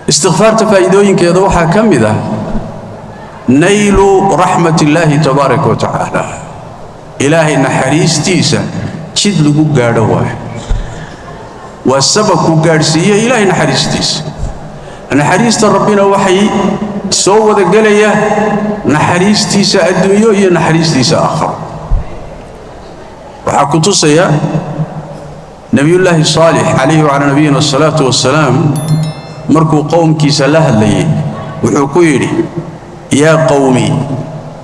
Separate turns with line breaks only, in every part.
Istikfaarta faa'iidooyinkeeda waxaa ka mid ah naylu raxmat illaahi tabaaraka wa tacaala. Ilaahay naxariistiisa jid lagu gaadho waayo, waa sababku gaadhsiiye Ilaahay naxariistiisa. Naxariista Rabbina waxay soo wada gelaya naxariistiisa adduunyo iyo naxariistiisa aakharo. Waxaa ku tusaya Nebiyullaahi Saalix calayhi wacalaa nabiyina asalaatu wassalaam, markuu qowmkiisa la hadlayay wuxuu ku yidhi: "Yaa qowmi,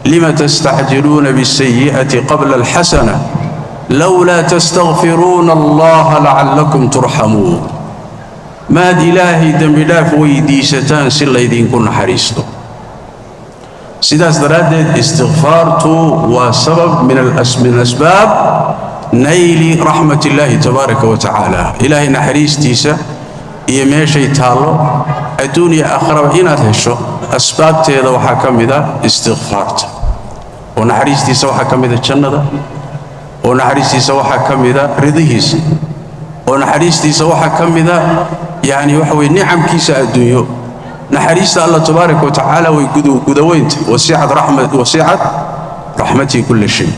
lima tastacjiluuna bisayi'ati qabla alxasana, lowlaa tastakfiruuna Allaha lacallakum turxamuun?" Maad Ilaahay dembidhaaf weydiisataan si laydinku naxariisto? Sidaas daraaddeed istikfaartu waa sabab min asbaab nayli raxmat illaahi tabaaraka wa tacaala. Ilaahay naxariistiisa iyo meeshay taallo adduun iyo aakharaba inaad hesho, asbaabteeda waxaa ka mida istikfaarta. Oo naxariistiisa waxaa ka mida jannada, oo naxariistiisa waxaa ka mida ridihiisa, oo naxariistiisa waxaa ka mida yani waxa weye nicamkiisa adduunyo. Naxariista Alla tabaaraka wa tacaala way gudaweynta. Wasicat raxmatii kulla shay.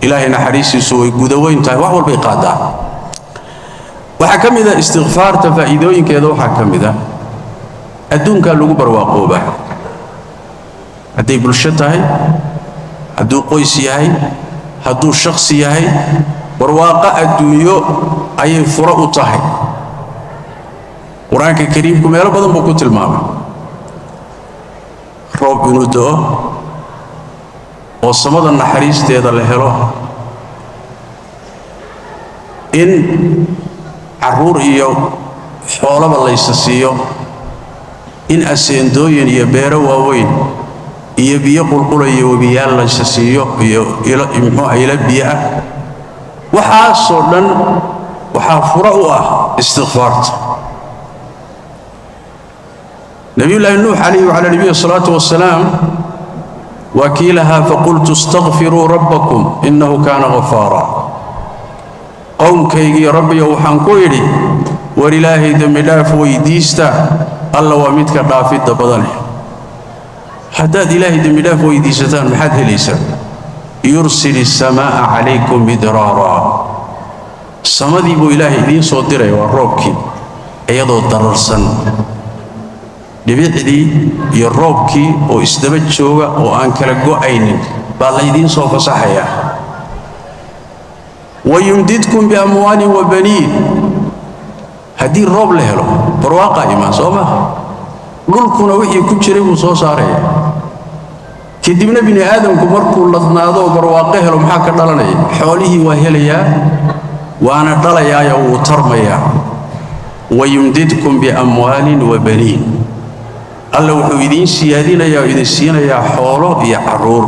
Ilaahay naxariistiisu way gudaweyn tahay, wax walbay qaadaa. Waxaa ka mid a istikfaarta faa'iidooyinkeeda, waxaa ka mid a adduunkaa lagu barwaaqoobaa. Hadday bulsho tahay, hadduu qoys yahay, hadduu shakhsi yahay, barwaaqo adduunyo ayay furo u tahay. Qur-aanka Kariimku meelo badan buu ku tilmaamay roob inuu da'o oo samada naxariisteeda la helo, in carruur iyo xoolaba laysa siiyo, in aseendooyin iyo beero waaweyn iyo biyo qulqulaya, webiyaal laysa siiyo iyo ilo, muxuuha, ilo biyo ah. Waxaasoo dhan waxaa furo u ah istikfaarta. Nabiyullaahi Nuux calayhi wacalaa nabiyi asalaatu wassalaam waa kii lahaa: "Faqultu istakfiruu rabbakum innahu kaana ghafaara." Qowmkaygii, Rabbiyo, waxaan ku idhi: "War Ilaahay dembidhaaf weydiista, Alla waa midka dhaafidda badane." Haddaad Ilaahay dembidhaaf weydiisataan, maxaad helaysaa? "Yursil isamaa'a calaykum midraara." Samadii buu Ilaahay idiin soo diray, waa roobkii, iyadoo dararsan, dhibicdii iyo roobkii oo isdaba jooga oo aan kala go'aynin baa laydiin soo fasaxayaa. "Wayumdidkum biamwaalin wa baniin." Haddii roob la helo, barwaaqaa imaan, soo maha? Dhulkuna wixii ku jiray buu soo saaraya. Kadibna bini aadamku markuu ladnaado oo barwaaqo helo, maxaa ka dhalanaya? Xoolihii waa helayaa, waana dhalayaayo, wuu tarmayaa. "Wayumdidkum biamwaalin wa baniin." Alla wuxuu idiin siyaadinayaa oo idin siinayaa xoolo iyo carruur.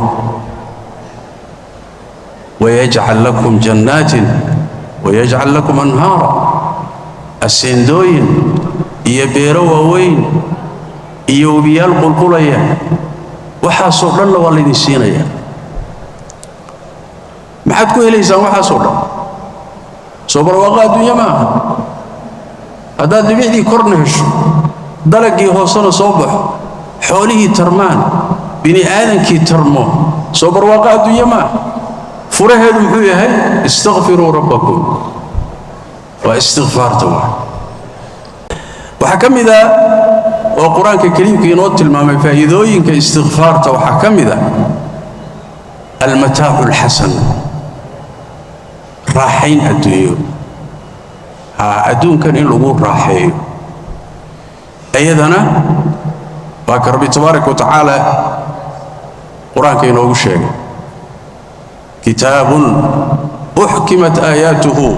"Wayajcal lakum jannaatin wayajcal lakum anhaara." Aseendooyin iyo beero waaweyn iyo webiyaal qulqulaya, waxaasoo dhanna waa laydin siinayaa. Maxaad ku helaysaan waxaasoo dhan? Soo barwaaqo adduunye ma aha? Haddaad dhibicdii korna hesho, dalaggii hoosena soo baxo, xoolihii tarmaan, bini aadankii tarmo, soo barwaaqo adduunye ma aha? Furaheedu muxuu yahay? Istakfiruu rabbakum, waa istikfaarta. Waa waxaa ka mid a oo Qur-aanka Kariimka inoo tilmaamay faa'iidooyinka istikfaarta, waxaa ka mid a almataacu alxasan, raaxayn adduunyo. Ha adduunkan in lagu raaxeeyo iyadana waa ka Rabbi tabaaraka wa tacaala Qur-aanka inoogu sheegay: "Kitaabun uxkimat aayaatuhu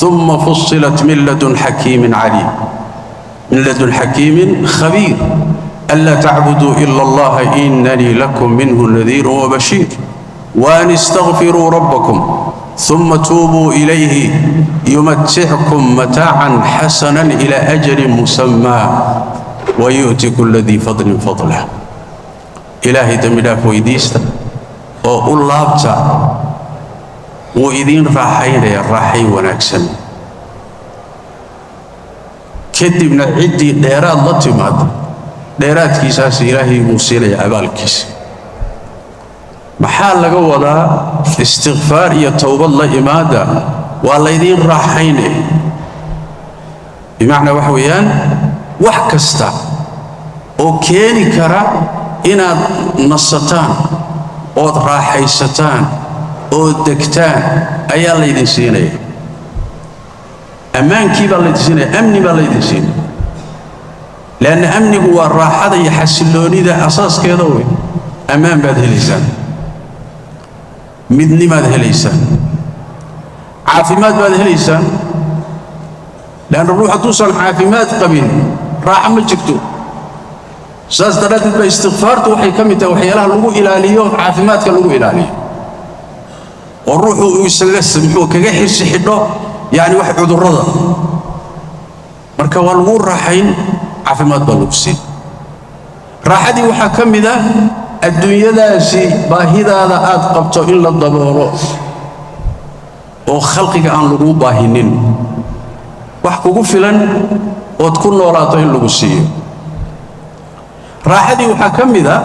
uma fusilat min ladun xakiimin caliim, min ladun xakiimin khabiir, anlaa tacbuduu ila Allaha, inanii lakum minhu nadiirun wabashiir, waan istakfiruu rabbakum uma tuubuu ilayhi, yumatickum mataacan xasanan ila ajalin musammaa, wayu'ti kula dii fadlin fadlah." Ilaahay dembidhaaf weydiista oo u laabta, wuu idiin raaxaynayaa raaxayn wanaagsan. Kadibna ciddii dheeraad la timaada Dheeraadkiisaas Ilaahay buu siinaya abaalkiisa. Maxaa laga wadaa istikfaar iyo towbad la imaada? Waa laydiin raaxaynaya. Bimacnaa waxa weeyaan, wax kasta oo keeni kara inaad nasataan ood raaxaysataan oo degtaan ayaa laydin siinaya. Ammaankii baa laydin siinaya, amni baa laydin siinaya, leanna amnigu waa raaxada iyo xasilloonida asaaskeeda wey. Ammaan baad helaysaan, midnimaad helaysaan, caafimaad baad helaysaan, leanna ruux hadduusan caafimaad qabin raaxo ma jirto. Saas daraaddeed ba istikfaartu waxay ka mid tahay waxyaalaha lagu ilaaliyo caafimaadka, lagu ilaaliyo oo ruuxu uu isaga muxuu kaga xirsi xidho, yacni wax cudurrada. Marka waa lagu raaxayn, caafimaad baa lagu siin. Raaxadii waxaa ka mid ah adduunyadaasi baahidaada aad qabto in la daboolo oo khalqiga aan laguu baahinin, wax kugu filan ood ku noolaato in lagu siiyo. Raaxadii waxaa ka mid a,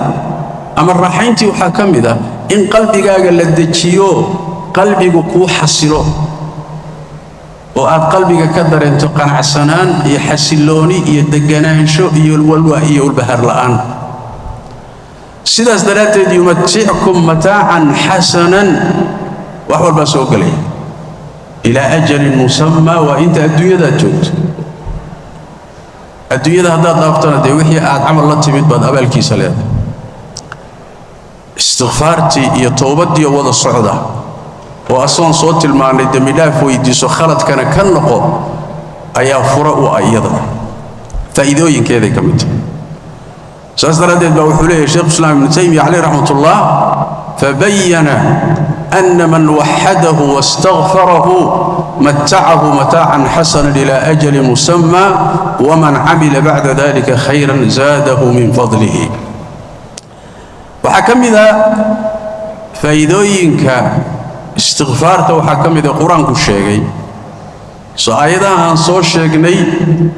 ama raaxayntii waxaa ka mid ah, in qalbigaaga la dejiyo, qalbigu kuu xasilo oo aad qalbiga ka dareento qanacsanaan iyo xasillooni iyo deganaansho iyo walwa iyo walbahaar la'aan. Sidaas daraaddeed yumatickum mataacan xasanan, wax walbaa soo gelaya, ilaa ajalin musammaa, waa inta adduunyadaad joogto. Adduunyada haddaad dhaaftana, dee wixii aad camal la timid baad abaalkiisa leedahay. Istikfaartii iyo towbaddii wada socda oo asoon soo tilmaannay, dembi dhaaf weydiiso, khaladkana ka noqo, ayaa fura u ah. Iyadana faa'iidooyinkeeday ka mid tahay. Saas daraaddeed baa wuxuu leeyahay Sheikhu Islaam Ibnu Taymiya caleyh raxmatullah: fabayana ana man waxadahu wastakfarahu matacahu mataacan xasanan ila ajali musamma, waman camila bacda dalika khayran zaadahu min fadlihi. Waxaa ka mid a faa'iidooyinka istikfaarta, waxaa ka mid a Qur-aanku sheegay. Soo aayadaha aan soo sheegnay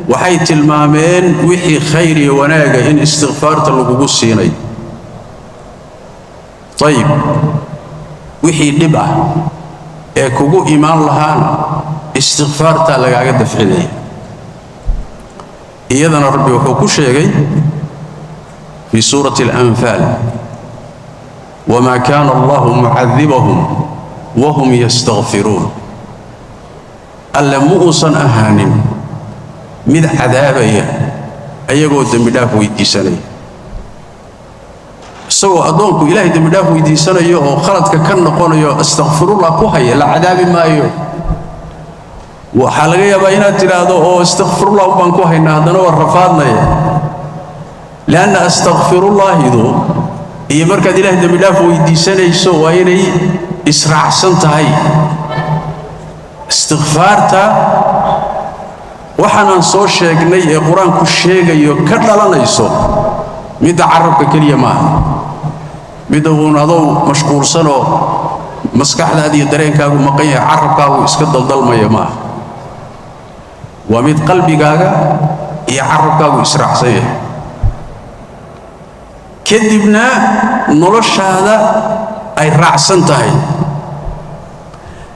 waxay tilmaameen wixii khayr iyo wanaaga in istikfaarta lagugu siinayo. Ayib, wixii dhib ah ee kugu imaan lahaana istikfaartaa lagaaga dafcinaya. Iyadana Rabbi wuxuu ku sheegay fii suurati Alanfaal: wamaa kaana Allahu mucadibahum wahum yastakfiruun. Alle ma uusan ahaanin mid cadaabaya ayagoo dembidhaaf weydiisanaya. Isagoo addoonku Ilaahay dembidhaaf weydiisanayo oo khaladka ka noqonayo, astakfirullah ku haya, la cadaabi maayo. Waxaa laga yaabaa inaad tidhaahdo oo astakfirullah baan ku haynaa, haddana waa rafaadnaya. Lianna astakfirullaahidu iyo markaad Ilahay dembidhaaf weydiisanayso waa inay israacsan tahay. Istikfaarta waxaanaan soo sheegnay ee Qur-aanku sheegayo ka dhalanayso, midda carabka keliya maaha, midda uun adow mashquulsanoo maskaxdaada iyo dareenkaagu maqan yahay carabkaagu iska daldalmaya maaha. Waa mid qalbigaaga iyo carabkaagu israacsan yahay, kadibna noloshaada ay raacsan tahay.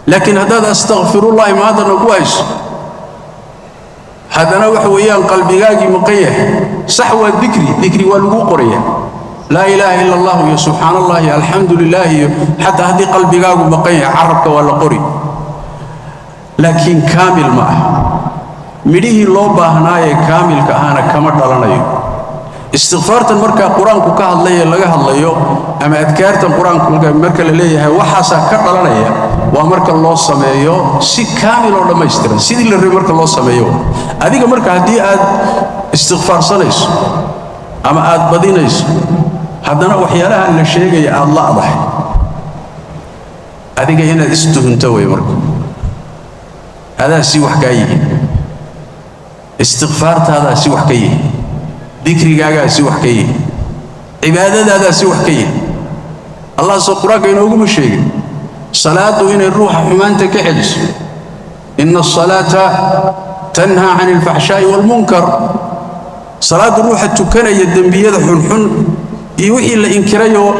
Laakiin haddaad astakfirullaahi maantana ku hayso, haddana waxa weeyaan qalbigaagii maqan yahay, sax waa dikri, dikri waa laguu qoraya, laa ilaaha ila Allah iyo subxaan Allah iyo alxamdu lilah iyo, xataa haddii qalbigaagu maqan yahay carabka waa la qori, laakiin kaamil ma ah. Midhihii loo baahnaayee kaamilka ahana kama dhalanayo. Istikfaartan markaa Qur-aanku ka hadlaya laga hadlayo, ama adkaartan Qur-aanku marka la leeyahay waxaasaa ka dhalanaya, waa marka loo sameeyo si kaamil oo dhammaystiran, sidii la rabay marka loo sameeyo. Adiga marka haddii aad istikfaarsanayso ama aad badinayso, haddana waxyaalahan la sheegaya aad la'dahay, adiga inaad istuhunto wey. Marka adaa si wax kaa yihin, istikfaartaadaa si wax ka yihin, dikrigaagaa si wax ka yihin, cibaadadaadaa si wax ka yihin. Allah soo Qur-aanka inooguma sheegin salaaddu inay ruuxa xumaanta ka celiso? Ina asalaata tanhaa can alfaxshaa'i waalmunkar. Salaadda ruuxa tukanaya dembiyada xunxun iyo wixii la inkirayoo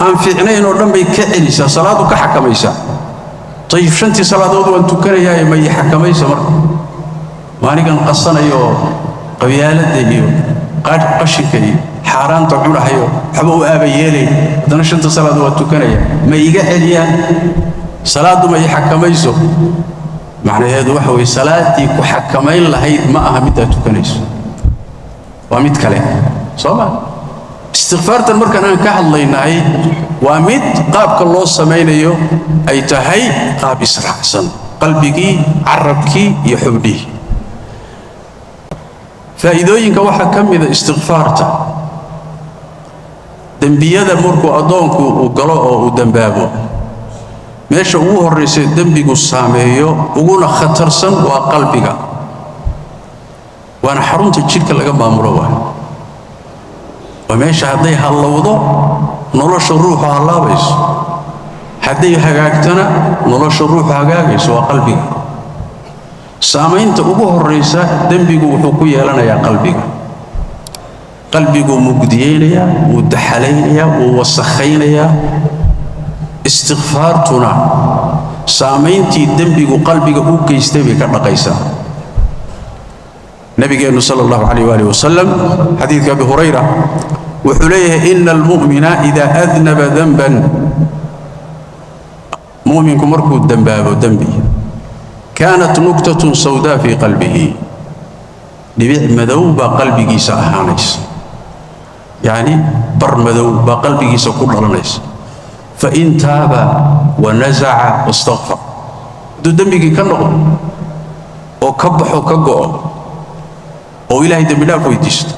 aan fiicnayn oo dhan bay ka celisaa, salaadu ka xakamaysaa. Ayib, shantii salaadood waan tukanayaaye ma ii xakamaysa marka? Maanigan qasanayoo qabyaaladda iyo qashinka iyo xaaraanta cunahayo waxba u aaba yeelay, haddana shanta salaadood waan tukanaya, ma iga celiyaan? Salaaddu ma ii xakamayso? Macnaheedu waxa weeye salaaddii ku xakamayn lahayd ma aha middaad tukanayso, waa mid kale, soo ma? Istikfaartan markaan aan ka hadlaynahay waa mid qaabka loo samaynayo ay tahay qaab israacsan, qalbigii, carabkii iyo xubnihii. Faa'iidooyinka waxaa ka mida istikfaarta, dembiyada markuu addoonku uu galo oo uu dembaabo, meesha ugu horraysa dembigu saameeyo uguna khatarsan waa qalbiga, waana xarunta jidhka laga maamulo. Waa meesha hadday hallowdo nolosha ruuxu hallaabayso, hadday hagaagtana nolosha ruuxu hagaagayso, waa qalbiga. Saamaynta ugu horraysa dembigu wuxuu ku yeelanayaa qalbiga. Qalbiguu mugdiyeynayaa, wuu daxalaynayaa, wuu wasakhaynayaa. Istikfaartuna saamayntii dembigu qalbiga u geystay bay ka dhaqaysaa. Nabigeennu sala allahu calayh waalih wasalam, xadiidka Abi Hurayra, wuxuu leeyahay: ina almu'mina idaa adnaba danban, mu'minku markuu dembaabo dembi, kaanat nuktatun sawdaa fii qalbihi, dhibic madow baa qalbigiisa ahaanaysa, yacni bar madow baa qalbigiisa ku dhalanaysa. Fain taaba wanazaca wastakfar, hadduu dembigii ka noqdo oo ka baxo, ka go'o oo ilaahay dembi dhaaf weydiisto,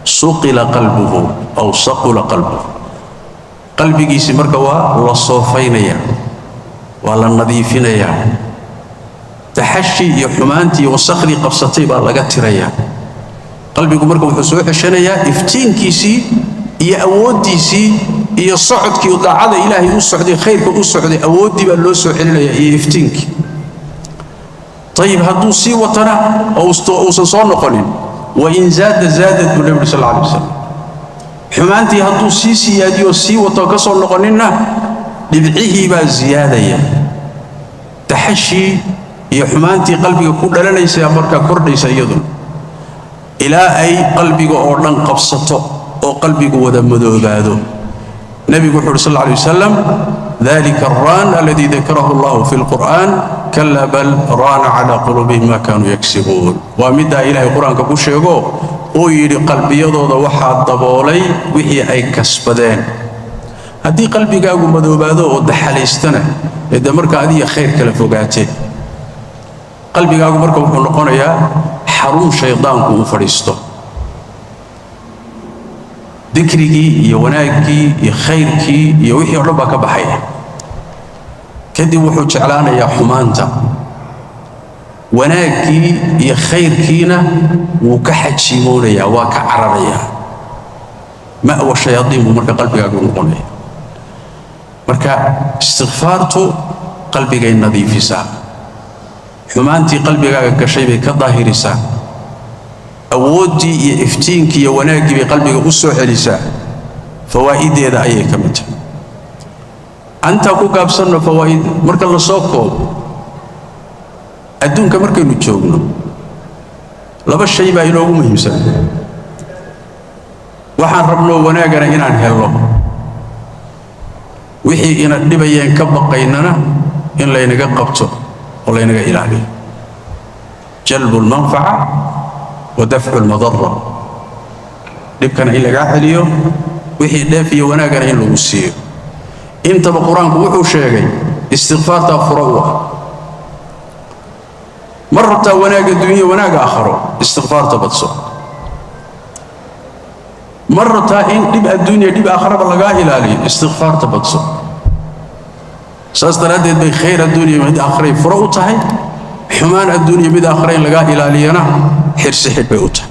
suqila qalbuhu aw saqula qalbuhu, qalbigiisii marka waa la soofaynayaa, waa la nadiifinayaa, taxashi iyo xumaantii iyo wasakhdii qabsatay baa laga tirayaa. Qalbigu marka wuxuu soo xeshanayaa iftiinkiisii iyo awooddiisii iyo socodkii daacada ilaahay u socday, khayrka u socday, awooddii baa loo soo celinayaa iyo iftiinkii. Ayib, hadduu sii watana oo uusan soo noqonin, wain zaada zaadad, buu nabi sal alla alay wasalam, xumaantii hadduu sii siyaadiyo, sii wato, ka soo noqoninna, dhibcihii baa ziyaadaya, taxashii iyo xumaantii qalbiga ku dhalanaysa markaa kordhaysa iyaduna, ilaa ay qalbiga oo dhan qabsato oo qalbigu wada madoobaado. Nebigu wuxuu uhi sal alla alay wasalam: dalika alraan alladii dakarahu allahu fi lqur'an, kala bal raana cala quluubihim ma kaanuu yaksibuun. Waa middaa ilaahay qur-aanka ku sheego uu yidhi qalbiyadooda waxaa daboolay wixii ay kasbadeen. Haddii qalbigaagu madoobaado oo daxalaystana, ee dee marka adiga khayr kala fogaatee, qalbigaagu marka wuxuu noqonayaa xarun shaydaanku uu fadhiisto. Dikrigii iyo wanaaggii iyo khayrkii iyo wixii o dhan baa ka baxaya. Kadib wuxuu jeclaanayaa xumaanta, wanaaggii iyo khayrkiina wuu ka xajiimoonayaa, waa ka cararayaa. Ma'wa shayaadiin buu marka qalbigaagu noqonaya. Marka istikfaartu qalbigay nadiifisaa, xumaantii qalbigaaga gashay bay ka daahirisaa, awooddii iyo iftiinkii iyo wanaaggii bay qalbiga u soo celisaa. Fawaa'ideeda ayay ka mid tahay. Antaa ku gaabsanno fawaa'id. Marka la soo koobo, adduunka markaynu joogno laba shay baa inoogu muhiimsan: waxaan rabno wanaagana inaan helno, wixii ina dhibayeen ka baqaynana in laynaga qabto oo laynaga ilaaliyo. Jalbu almanfaca wa dafcu almadara, dhibkana in lagaa celiyo, wixii dheef iyo wanaagana in lagu siiyo. Intaba qur-aanku wuxuu sheegay istikfaartaa furo u ah. Ma rabtaa wanaagga dunya, wanaagga aakharo? Istikfaarta badso. Ma rabtaa in dhib adduunya, dhib aakharaba lagaa ilaaliyo? Istikfaarta badso. Saas daraaddeed bay khayr adduunya mid aakharay furo u tahay, xumaan adduunya mid aakhara in lagaa ilaaliyana xirsi xidh bay u tahay.